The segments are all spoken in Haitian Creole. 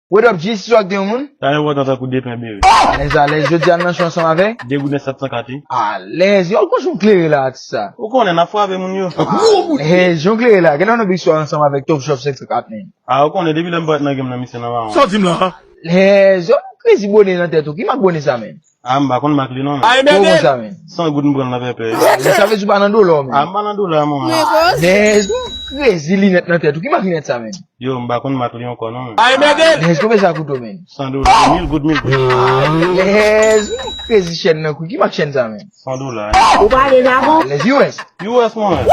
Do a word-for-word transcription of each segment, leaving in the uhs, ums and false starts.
What up, G? Si w ak de yon moun? Talè w ap tankou de pen bere. Alèz, alèz, jodi a n nan cho ansanm avèk? De gouden sèt san kat, wi. Alèz, yo, kòman w klere la, atis sa? Ou konnen, n ap frape moun yo. Alèz, yo klere la, gen nan nou big soirée ansanm avèk Top Chef senk san kat, men. A, ou konnen, depi lè m parèt nan game nan, misye nan mawon. Sa w di m la? Alèz, yo, krezi bone nan tèt ou, ki mak bone sa, men? A, m pa konn mak li non, men. Kòman sa, men? San goud m pran nan pèpè. Sa vle di w pa nan dola, men. A, m pa nan dola, mwen. Alèz, ou krezi linèt nan tèt ou, ki mak linèt sa, men? Yo, m pa konn mak li ankò non, men. Alèz, konbyen sa koute w, men? San dola, mil goud, mil goud. Alèz, ou krezi chèn nan kou, ki mak chèn sa, men? San dola. Ou pale Japon? Alèz, U S. U S mwen.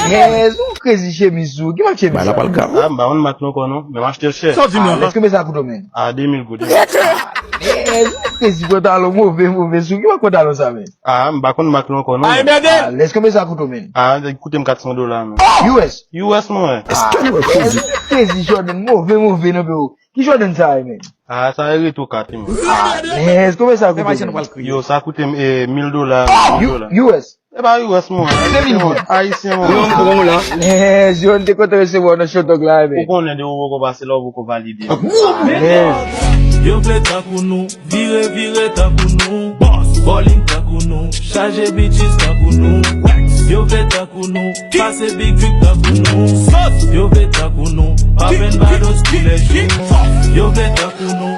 Alèz, ou krezi chemiz ou, ki mak chemiz sa? A, m pa konn mak li ankò non, men m achte l chè. Sa w di m la? Alèz, konbyen sa koute w, men? A, de mil goud. Alèz, ou krezi pantalon move, move sou, ki mak pantalon sa, men? A, m pa konn mak li ankò non, men. Alèz, konbyen sa koute w, men? A, li koute m kat san dola, men. U S. U S mwen. Alèz, ou krezi Jordan move, move nan pye w. Ki Jordan sa ye, men? A, sa e Retro kat, wi, mwen. Alèz, konbyen sa koute w, men? Yo, sa koute m, eh, mil dola, mil dola. U S. E pa U S, mwen. Se mil goud. Ayisyen, mwen. Alèz, yo, n te kontan resevwa w nan Show Talk la, men. Ou konnen de ou poko pase la, ou poko valide. Alèz. Yo vle tankou nou, vire, vire tankou nou. Bòs, bowling tankou nou, chaje bitches tankou nou. Yo vle tankou nou, pase big trip tankou nou. Yo vle tankou nou, pa fè n bados pou lè jou. Yo vle tankou nou.